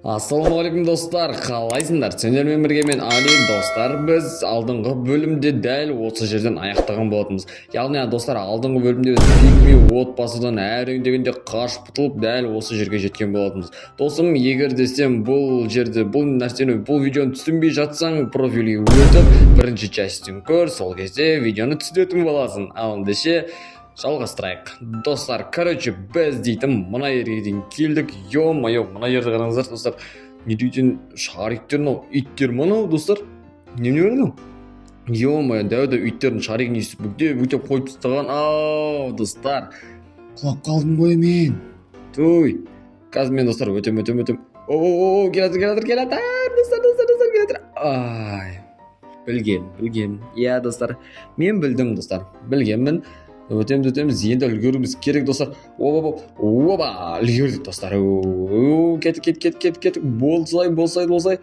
Ассалаумағалейкум, достар! Қалайсыңдар? Сендермен бірге мен, Али. Достар, біз алдыңғы бөлімде дәл осы жерден аяқтаған болатынбыз. Яғни, достар, алдыңғы бөлімде біз пигми отбасыдан әрең дегенде қашып құтылып, дәл осы жерге жеткен болатынбыз. Досым, егер де сен бұл жерде, бұл нәрсені, бұл видеоны түсінбей жатсаң, профильге өтіп, бірінші часть ін көр, сол кезде видеоны түсінетін боласың. Ал ендеше жалғастырайық, достар. Короче, біз дейтін мына жерге дейін келдік. Ё-моё, мына жерді қараңыздар, достар. Не дейтін шариктер мынау? Иттер ма мынау, достар? Немене бар мынау? Ё-моё, дәу дәу иттердің шаригін өйстіп бүктеп бүктеп қойып тастаған. Ау, достар, құлап қалдым ғой мен. Туй, қазір мен, достар, өтем, өтем, өтем. О, келе жатыр, келе жатыр, келе жатыр, достар, достар, достар, келе жатыр. Ай, білгем, білгем. Иә, достар, мен білдім, достар, білгенмін. Өтеміз, өтеміз, енді үлгеруіміз керек, достар. Оба, оба, үлгердік, достар. О, кеттік, кеттік, кеттік, кеттік, кеттік. Болсай, болсай, болсай.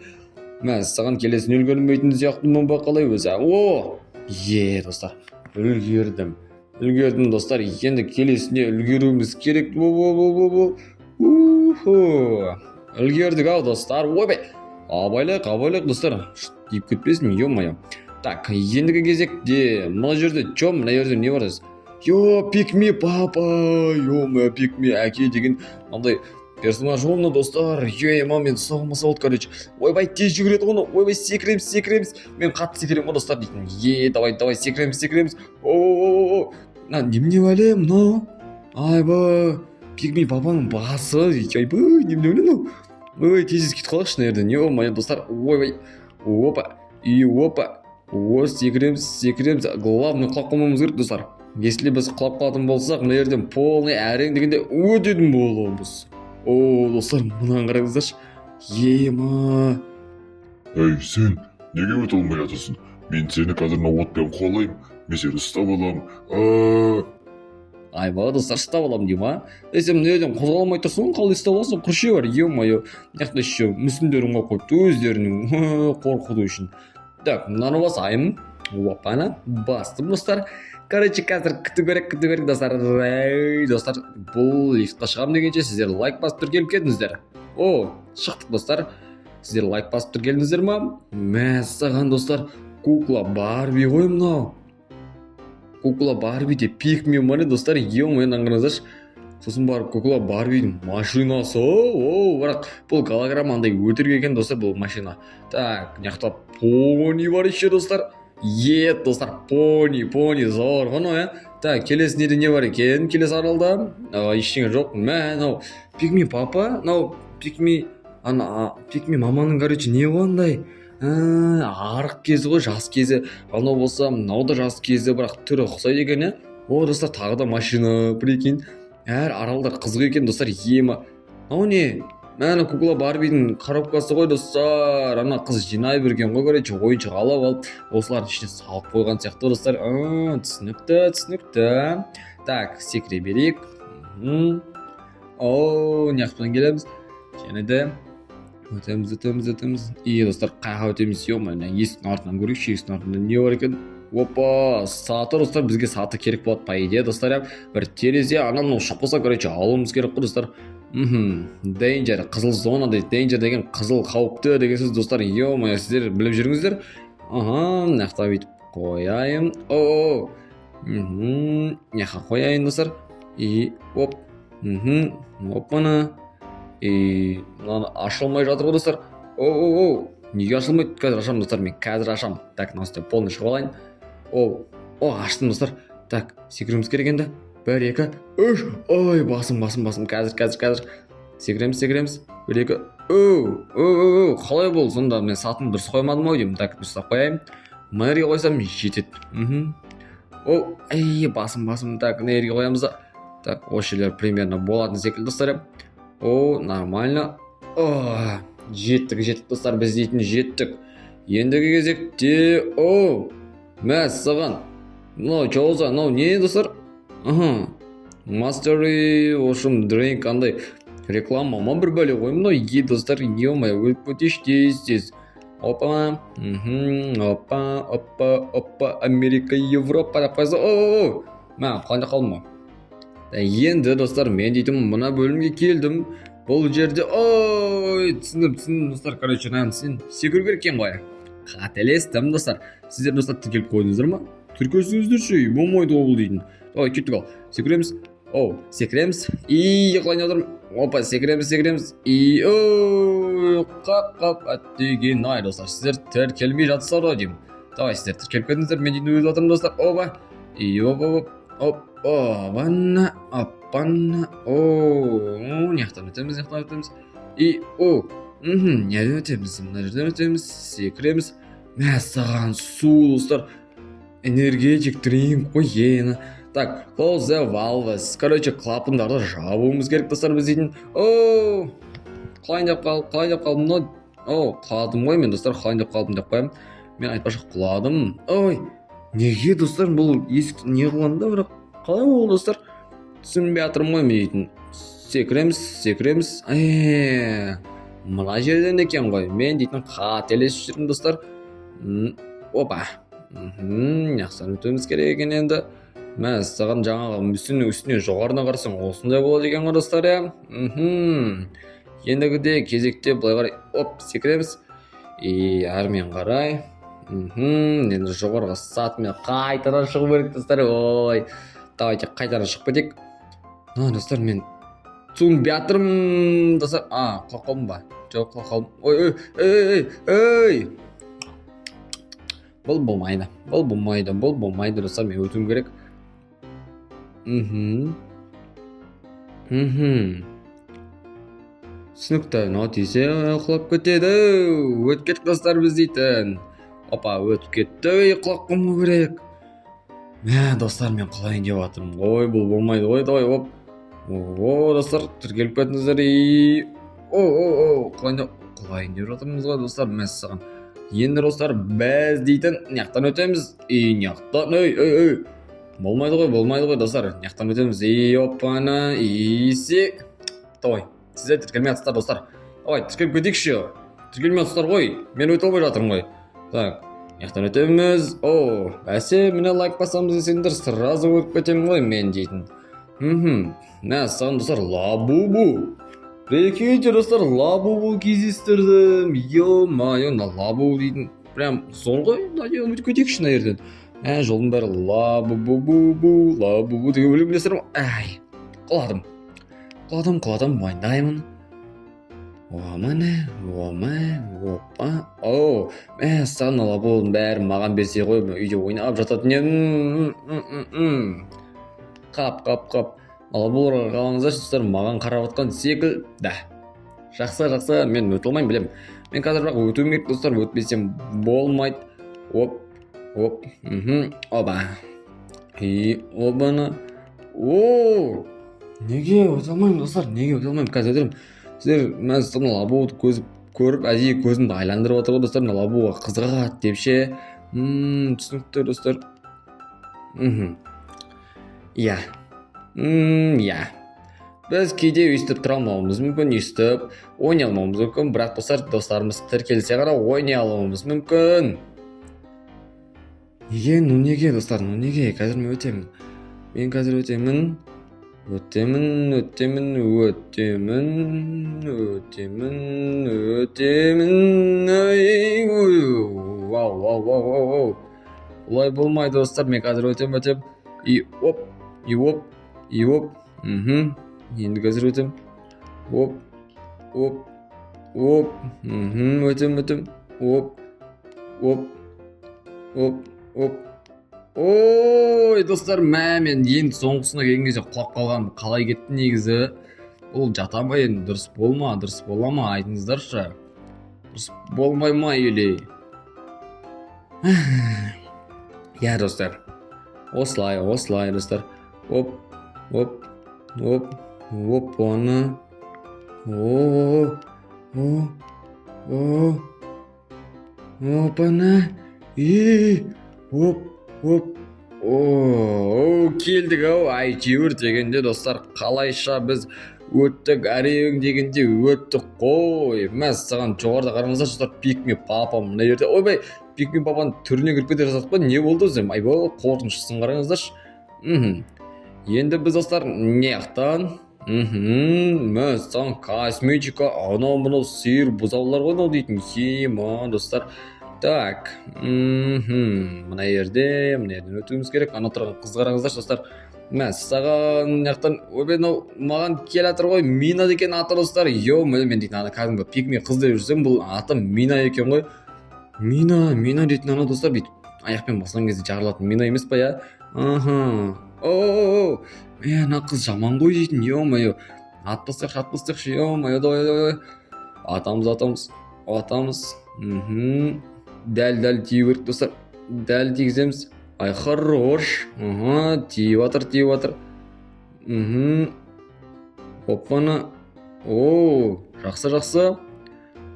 Мәссаған, келесіне үлгермейтін сияқтымын ба, қалай өзі? О, е, достар, үлгердім, үлгердім, достар. Енді келесіне үлгеруіміз керек. О, о, о, о, о. Уху, үлгердік ау, достар. Ойбай, абайлайық, абайлайық, достар, тиіп кетпесін, ё-моё. Так, ендігі кезекте мына жерде чё, мына жерде не бар? Йо, пикми папа, ё-моё, пикми әке деген мынандай персонаж ғой мына, достар. Ё, мен ұстап алмаса болды, короче. Ойбай, тез жүгіреді ғой мынау. Ойбай, секіреміз, секіреміз. Мен қатты секіремін ғой, достар, дейтін. Е, давай, давай, секіреміз, секіреміз. О, мына немене бәле мынау? Айбай, пикми папаның басы. Ойбай, немене бәле мынау? Ой, тез, тез кетіп қалайықшы мына жерден. Ё-моё, достар, ойбай, опа, и опа. О, секіреміз, секіреміз. Главное, құлап қалмауымыз керек, достар. Если біз құлап қалатын болсақ, мына жерден полный әрең дегенде өтетін боламыз. О, достар, мынаны қараңыздаршы, ема. Ей, сен неге өте алмай жатырсың? Мен сені қазір мына отпен қуалаймын, мен сені ұстап аламын. Аа! Айбай, достар, ұстап аламын дей ма? Е, сен мына жерден қозғала алмай тұрсың ғой, қалай ұстап аласың? Құршы бар. Ё-моё, мына жақта еще мүсіндерін қойып қойыпты өздерінің қорқыту үшін. Так, мынаны басайын. Опана, бастым, достар. Короче, қазір күту керек, күту керек, достар. Ей, достар, бұл лифтқа шығамын дегенше, сіздер лайк басып, тіркеліп кетіңіздер. О, шықтық, достар. Сіздер лайк басып, тіркелдіңіздер ма? Мәссаған, достар, кукла Барби ғой мынау. Кукла Барби де пикмен бар, достар. Ё-моё, мынаны қараңыздаршы. Сосын барып кукла Барбидің машинасы. О, бірақ бұл голограмма, андай өтірік екен, достар, бұл машина. Так, мына жақта пони бар еще, достар. Е, достар, пони, пони зор ғой мынау, иә. Так, келесі неде не бар екен? Келесі аралда ештеңе жоқ. Мә, мынау пикми папа, мынау пикми ана, пикми маманың, короче, не ғой андай, арық кезі ғой, жас кезі. Анау болса, мынау да жас кезі, бірақ түрі ұқсайды екен, иә. О, достар, тағы да машина, прикинь. Әр аралдар қызық екен, достар. Ема, мынау не? Мә, ана кукла Барбидің коробкасы ғой, достар. Ана қыз жинай берген ғой, короче, ойыншық алып алып, осылардың ішіне салып қойған сияқты ғой, достар. Түсінікті, түсінікті. Так, секіре берейік. О, мына жақтан келеміз және де өтеміз, өтеміз, өтеміз. И, достар, қай жаққа өтеміз? Ё-моё, мына есіктің артынан көрейікші, есіктің артында не бар екен? Опа, саты, достар, бізге саты керек болады, по идее, достар, иә. Бір терезе, анау мынау шығып қалса, короче, алуымыз керек қой, достар. Danger, қызыл зона дейді. Danger деген қызыл, қауіпті деген сөз, достар. Ё-моё, сіздер біліп жүріңіздер. Аха, мына жақта бүйтіп қояйын. О, мына жаққа қояйын, достар. И оп, опана. И мынаны ашылмай жатыр ғой, достар. О, о, о, неге ашылмайды? Қазір ашамын, достар, мен қазір ашамын. Так, мына үстіне полный шығып алайын. О, о, аштым, достар. Так, секіруіміз керек енді. Бір, екі, үш. Ой, басым, басым, басым. Қазір, қазір, қазір секіреміз, секіреміз. Бір, екі. Оу, оу, оу, қалай болды сонда? Мен сатыны дұрыс қоймадым ау деймін. Так, дұрыстап қояйын. Мына жерге қойсам, жетеді. О, ай, басым, басым. Так, мына жерге қоямыз да. Так, осы жерлер примерно болатын секілді, достар. О, нормально. О, жеттік, жеттік, достар, біз дейтін жеттік. Ендігі кезекте, о, мәссаған, мынау жауза, мынау не, достар? Аха, мастери, в общем, дринк, андай реклама ма, бір бәле ғой мынау. Е, достар, ё-моё, өліп кетейінші тез, тез. Опа, опа, опа, опа, Америка, Европа деп қойса. О, мә, құлайын деп қалдым ғой. Енді, достар, мен дейтін мына бөлімге келдім. Бұл жерде, ой, түсіндім, түсіндім, достар. Короче, мынаны сен секіру керек екен ғой. Қателестім, достар. Сіздер, достар, тіркеліп қойдыңыздар ма? Тіркелсеңіздерші, болмайды ғой бұл дейтін. Давай, кеттік. Ал, секіреміз. Оу, секіреміз. И құлайын деп жатырмын. Опа, секіреміз, секіреміз. И ой, қап, қап, әттеген ай. Достар, сіздер тіркелмей жатсыздар ғой деймін. Давай, сіздер тіркеліп кетіңіздер, мен дейтін өтіп жатырмын, достар. Опа, и оп, оп, оп, опана, опана. О, мына жақтан өтеміз, мына жақтан өтеміз. И о, мына өтеміз, мына жерден өтеміз, секіреміз. Мәссаған, су, достар, энергетик drink қой ені. Так, close the valves. Короче, клапандарды жабуымыз керек, достар, біз дейтін. О, құлайын деп қалып, құлайын деп қалдым. Но о, құладым ғой мен, достар, құлайын деп қалдым деп қоямын мен. Айтпақшы, құладым. Ой, неге, достар, бұл есік не қылған да? Бірақ қалай ол, достар, түсінбей жатырмын ғой мен дейтін. Секіреміз, секіреміз. Мына жерден екен ғой, мен дейтін қателесіп жүрмін, достар. Опа, жақсы, өтуіміз керек екен енді. Мәссаған, жаңағы мүсіннің үстіне, жоғарына қарасаң, осындай болады екен ғой, достар, иә. Ендігіде кезекте былай қарай, оп, секіреміз. И әрмен қарай, енді жоғарғы сатымен қайтадан шығу керек, достар. Ой, давайте қайтадан шығып кетейік. Мына, достар, мен түсінбей жатырмын, достар. А, құлап қалдым ба? Жоқ, құлап қалдым. Ой, ой, ей, ей, бұл болмайды, бұл болмайды, бұл болмайды, достар, мен өтуім керек. мхм мхм түсінікті. Мынау тисе, құлап кетеді. Өтіп кеттік, достар, біз дейтін. Опа, өтіп кетті. Ей, құлап қалмау керек. Мә, достар, мен құлайын деп жатырмын ғой, бұл болмайды ғой. Давай, оп. О, достар, тіркеліп кетіңіздер. И о, о, о, құлайын деп жатырмыз ғой, достар. Мәссаған. Енді, достар, біз дейтін мына жақтан өтеміз. И мына жақтан, ей, ей, ей, болмайды ғой, болмайды ғой, достар. Мына жақтан өтеміз. И опана, и се. Давай, сіздер тіркелмей жатсыздар, достар. Давай, тіркеліп кетейікші. Тіркелмей жатсыздар ғой, мен өте алмай жатырмын ғой. Так, мына жақтан өтеміз. О, бәсе, міне, лайк басамыз десеңдер, сразу өтіп кетемін ғой мен дейтін. Мәссаған, достар, лабубу. Прикиньте, достар, лабубу кездестірдім. Ё-моё, мына лабубу дейтін прям зор ғой. Мына өтіп кетейікші мына жерден. Ә, жолдың бәрі лабубу, бу, лабубу деген өлең, білесіздер ма? Әй, құладым, құладым, құладым, мойындаймын. О, міне, о, мә, опа, о, мәссаған, мына лабубудың бәрін маған берсе ғой, мен үйде ойнап жататын едім. Қап, қап, қап, лабубуларға қараңыздаршы, достар, маған қарап жатқан секілді. Жақсы, жақсы, мен өте алмаймын, білемін мен қазір, бірақ өтуім керек, достар, өтпесем болмайды. Оп, оп, оба, и обаны. О, неге өте алмаймын, достар, неге өте алмаймын? Қазір өтемін. Сіздер, мәссаған, лабубуды көзіп көріп, әдейі көзімді айландырып отыр ғой, достар, мына лабубуға қызығады деп ше. Түсінікті, достар. Иә, иә, біз кейде өйстіп тұра алмауымыз мүмкін, өйстіп ойнай алмауымыз мүмкін, бірақ, достар, достарымыз тіркелсе ғана ойнай алуымыз мүмкін. Неге, ну неге, достар, ну неге? Қазір мен өтемін, мен қазір өтемін, өтемін, өтемін, өтемін, өтемін, өтемін. Ай, ой, вау, вау, вау, вау, вау, олай болмайды, достар. Мен қазір өтемін, өтемін. И оп, и оп, и оп. Енді қазір өтемін. Оп, оп, оп. Өтемін, өтемін. Оп, оп, оп, оп. Ой, достар, мә, мен енді соңғысына келген кезде құлап қалғаным қалай кетті негізі? Бұл жата ма енді? Дұрыс болма, дұрыс бола ма, айтыңыздаршы, дұрыс болмай ма или? Иә, достар, осылай, осылай, достар. Оп, оп, оп, оп, оны, о, о, о, опана, и оп, оп. О, келдік ау әйтеуір дегенде, достар. Қалайша біз өттік, әрең дегенде өттік қой. Мәссаған, жоғарыда қараңыздаршы, достар, пикми папа мына жерде. Ойбай, пикми папаның түріне кіріп кете жаздадық па, не болды өзі? Айбай, қорқыныштысын қараңыздаршы. Енді біз, достар, мына жақтан Мәссаған, косметика, анау мынау сиыр, бұзаулар ғой мынау дейтін. Ема, достар. Так, мына жерде, мына жерден өтуіміз керек. Ана тұрған қызды қараңыздаршы, достар. Мәссаған, мына жақтан, ойбай, мынау маған келе жатыр ғой, Мина деген аты, достар. Е, мен дейтін ана кәдімгі пигми қыз деп жүрсем, бұл аты Мина екен ғой. Мина, Мина дейтін ана, достар, бүйтіп аяқпен басқан кезде жарылатын мина емес па, иә? Аха. О, е, ана қыз жаман ғой дейтін, ё-моё. Атпасайықшы, атпасайықшы, ё-моё, давай, давай. Атамыз, атамыз, атамыз. Дәл, дәл тию керек, достар. Дәл тигіземіз. Ай, хорош. Аха, тиіп жатыр, тиіп жатыр. Оппана. О, жақсы, жақсы.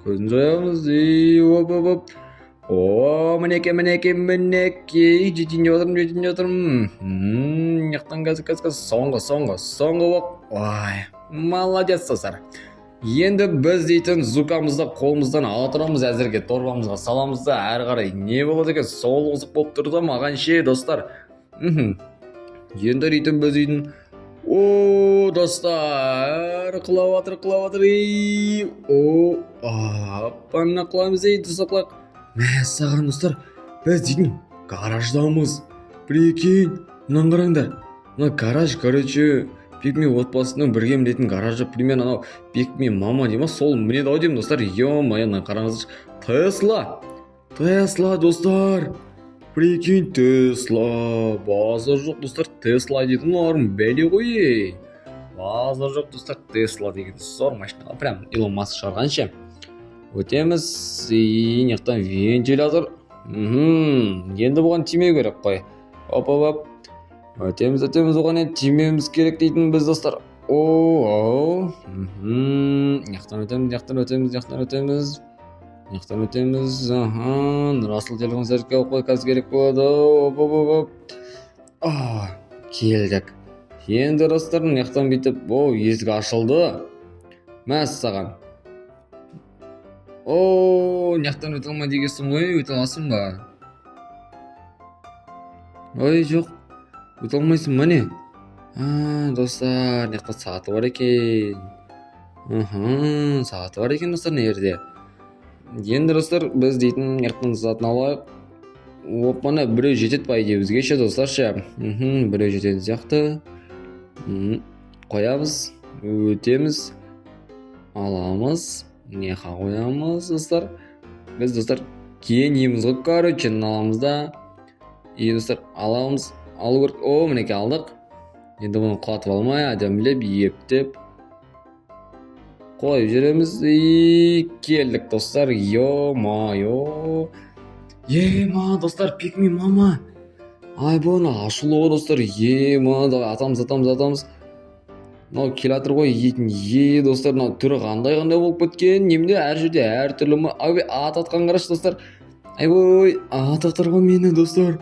Көзін жоямыз. И, оп, оп, оп. О, мінекей, мінекей, мінекей. Жетейін деп жатырмын, жетейін деп жатырмын. Мына жақтан қазір, қазір, қазір. Соңғы, соңғы, соңғы оқ. Ой, молодец, достар. Енді біз дейтін зукамызды қолымыздан ала тұрамыз, әзірге торбамызға саламыз да, әрі қарай не болады екен, сол қызық болып тұр да маған ше, достар. Енді дейтін біз дейтін, о, достар, құлап жатыр, құлап жатыр. Ей, о, аппана, құлаймыз, ей, достар, құлайық. Мәссаған, достар, біз дейтін гараждамыз. Прикинь, мынаны қараңдар. Мына гараж, короче, пигми отбасының бірге мінетін гаражы, примерно анау пигми мама дей ма, сол мінеді ау деймін, достар. Ё-моё, мына қараңыздаршы, Тесла, Тесла, достар. Прикинь, Тесла, базар жоқ, достар, Тесла дейді, мыналарың бәле ғой, ей. Базар жоқ, достар, Тесла деген зор машина, прям Илон Маск шығарған ше. Өтеміз, и мына жақтан вентилятор. Енді бұған тимеу керек қой. Оп, оп, оп. Өтеміз, өтеміз, оған енді тимеуіміз керек дейтін біз, достар. О, о, мына жақтан өтеміз, мына жақтан өтеміз, мына жақтан өтеміз. Мына жақтан өтеміз. Аха, Расыл телефон зарядка алып қой, қазір керек болады. Оп, оп, оп, оп. А, келдік. Енді, достар, мына жақтан бүйтіп, о, есік ашылды. Мәссаған. О, мына жақтан өте алмайды екенсің ғой, өте аласың ба? Ой, жоқ. Өте алмайсың ба, не? А, достар, мына жақта сағаты бар екен. Мхм, сағаты бар екен, достар, мына жерде. Енді, достар, біз дейтін мына жақтан затын алайық. Оппана, біреу жетеді по идее бізге ше, достар ше. Біреу жететін сияқты. Қоямыз, өтеміз, аламыз, мына жаққа қоямыз, достар. Біз, достар, генийміз ғой, короче, мынаны аламыз да. И, достар, аламыз, алу керек. О, мінекей, алдық. Енді бұны құлатып алмай, әдемілеп, ептеп қойып жібереміз. И келдік, достар. Ё-моё. Ема, достар, пикми мама. Ай, бұны ашулы ғой, достар. Ема, давай атамыз, атамыз, атамыз. Мынау келе жатыр ғой дейтін. Е, достар, мынау түрі қандай, қандай болып кеткен? Немене, әр жерде әртүрлі ма? Ойбай, ат атқан қарашы, достар. Айбой, атып жатыр ғой мені, достар.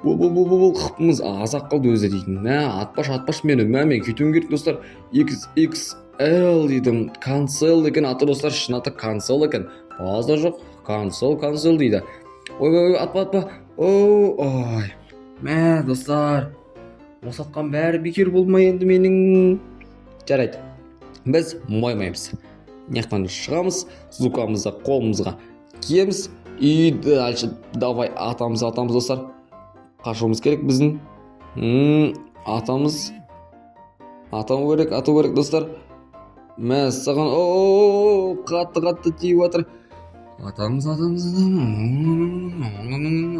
Бол, бол, бол, бол, бол, хпымыз аз ақ қалды өзі дейтін. Мә, атпаш, атпаш мені. Мә, мен кетуім керек, достар. X, X, L дейді. Cancel екен аты, достар, шын аты Cancel екен. Базар жоқ. Cancel, cancel дейді. Ойбай, ой, атпа, атпа. О, ой. Мә, достар. Осы атқан бәрі бекер болды ма енді менің? Жарайды. Біз моймаймыз. Мына жақтан шығамыз, зукамызды қолымызға киеміз. И дальше давай атамыз, атамыз, достар. Қашуымыз керек біздің. Атамыз. Ату керек, ату керек, достар. Мәссаған, о, қатты, қатты тиіп жатыр. Атамыз, атамыз, атамыз,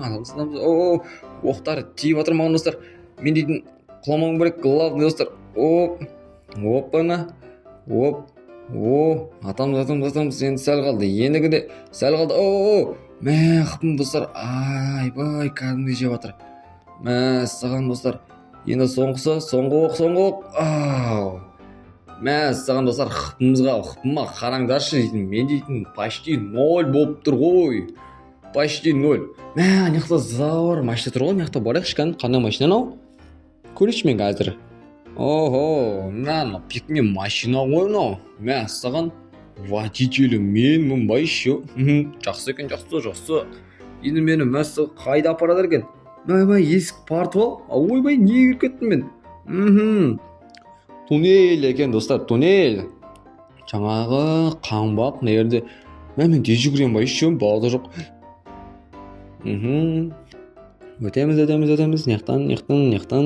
атамыз, атамыз. О, оқтар тиіп жатыр маған, достар. Мен дейтін құламауым керек, главный, достар. Оп, оппана, оп, о, атамыз, атамыз, атамыз. Енді сәл қалды, ендігінде сәл қалды. О, мә, хпым, достар, айбай, кәдімгідей жеп жатыр. Мәссаған, достар. Енді соңғысы, соңғы оқ, соңғы оқ. Ау. Мәссаған, достар, хпымызға, хпыма қараңдаршы дейтін. Мен дейтін почти ноль болып тұр ғой. Почти ноль. Мә, ана жақта зор машина тұр ғой, мына жақта барайықшы, кәні, қандай машина анау? Көрейікші мен қазір. Охо, мә, мынау пикми машина ғой мынау. Мәссаған, водителі менмін ба еще? Жақсы екен, жақсы, жақсы. Енді мені, мәссаған, қайда апарады екен? Мә, мә, есік тартып ал. Ойбай, неге кіріп кеттім мен? Туннель екен, достар, туннель. Жаңағы қаңбақ мына жерде. Мә, мен тез жүгіремін ба? Еще базар жоқ. Өтеміз, өтеміз, өтеміз. Мына жақтан, мына жақтан, мына жақтан.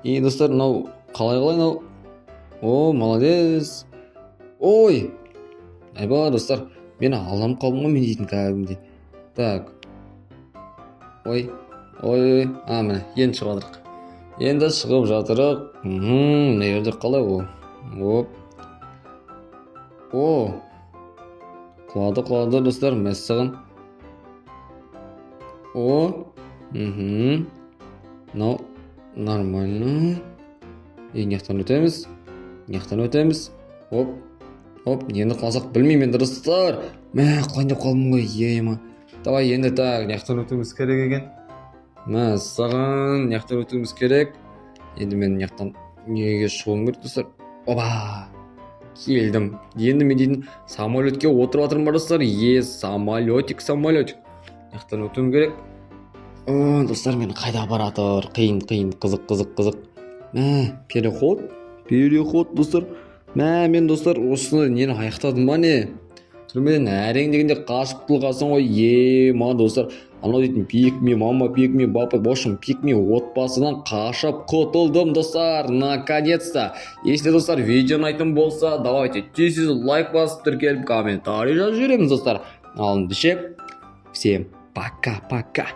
И, достар, мынау қалай, қалай мынау? О, молодец! Ой, айбала, достар, мен алданып қалдым ғой мен дейтін кәдімгідей. Так, ой, ой, ой, а, міне, енді шығып жатырық, енді шығып жатырық. Мына жерде қалай ол? Оп, о, құлады, құлады, достар, мәссаған. О, мынау нормально. И мына жақтан өтеміз, мына жақтан өтеміз. Оп, оп, енді құласақ, білмеймін енді, достар. Мә, құлайын деп қалдым ғой, ема. Давай енді, так, мына жақтан өтуіміз керек екен. Мәссаған, мына жақтан өтуіміз керек. Енді мен мына жақтан неге шығуым керек, достар? Оба, келдім. Енді мен дейтін самолетке отырып жатырмын ба, достар? Е, самолетик, самолетик. Мына жақтан өтуім керек. О, достар, мен қайда баратыр? Қиын, қиын, қызық, қызық, қызық. Мә, переход, переход, достар. Мә, мен, достар, осыны нені аяқтадым ба, не? Түрмеден әрең дегенде қашып құтылғансың ғой, ема, достар. Анау дейтін пикми мама, пикми папа, в общем, пикми отбасынан қашып құтылдым, достар, наконец то. Если, достар, видео ұнайтын болса, давайте тез тез лайк басып, тіркеліп, комментарий жазып жібереміз, достар. Ал ендеше, всем пока пока.